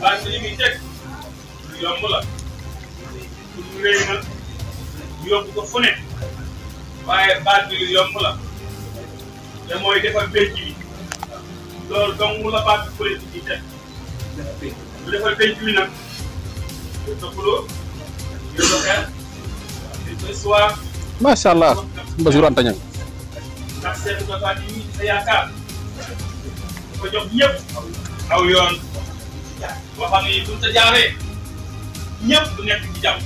baat yi muy teg lu yomb la pour mu rëy na yóbbu ko fu ne waaye baat bi lu yomb la te mooy defar penc bi loolu dong la baat bi politique yi teg bu defar penc bi nag yow toppaloo yow sa xel yow sa histoire. macha allah Bassirou Anta Niang. ndax seetu ko baat yi sa yaakaar ko jox ñëpp aw yoon boo xam ne buñ sa jaaree ñëpp du nekk ci jàmm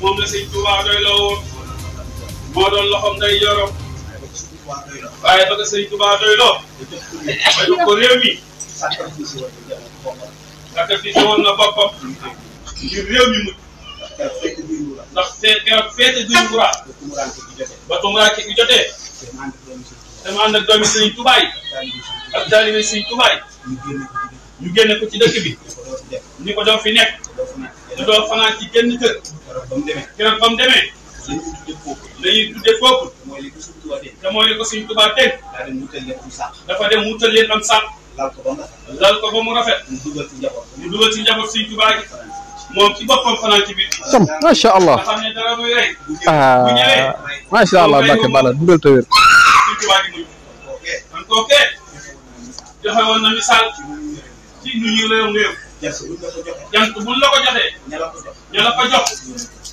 moom la sëñ Touba doy loo woon moo doon loxoom day yoro waaye ba ko sëñ Touba doy loo ba jox ko réew mi sacrifice woon na boppam ngir réew mi mucc ndax keroog feete duñ wura ba tumuraanke gi jotee dama ànd ak doomi sëñ Touba yi ak taalibe sëñ Touba yi ñu génne ko ci dëkk bi ni ko doo fi nekk ñu doo fanaan ci genn kër keroog ba mu demee dañuy tuddee foofu te mooy li ko sëñ Touba teg dafa dem wutal leen am sàq lal ko ba mu rafet ñu dugal ci njaboot sëñ Touba gi moom ci boppam fanaan ci biir macha allah nga xam ne dara muy rey bu ah macha allah Mbacke Balla dundal te wér. sëñ Touba gi muy man kookee joxe woon na misaal ci nu ñu réew jant buñ la ko joxee ña la ko jox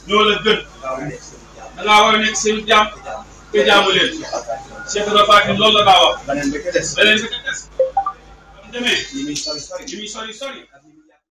ñoo la gën da ngaa war a nekk seen jaam te jaamu leen Cheikh Ibrahima Fatim loolu la daa wax beneen bi ko des ba mu demee li muy sori sori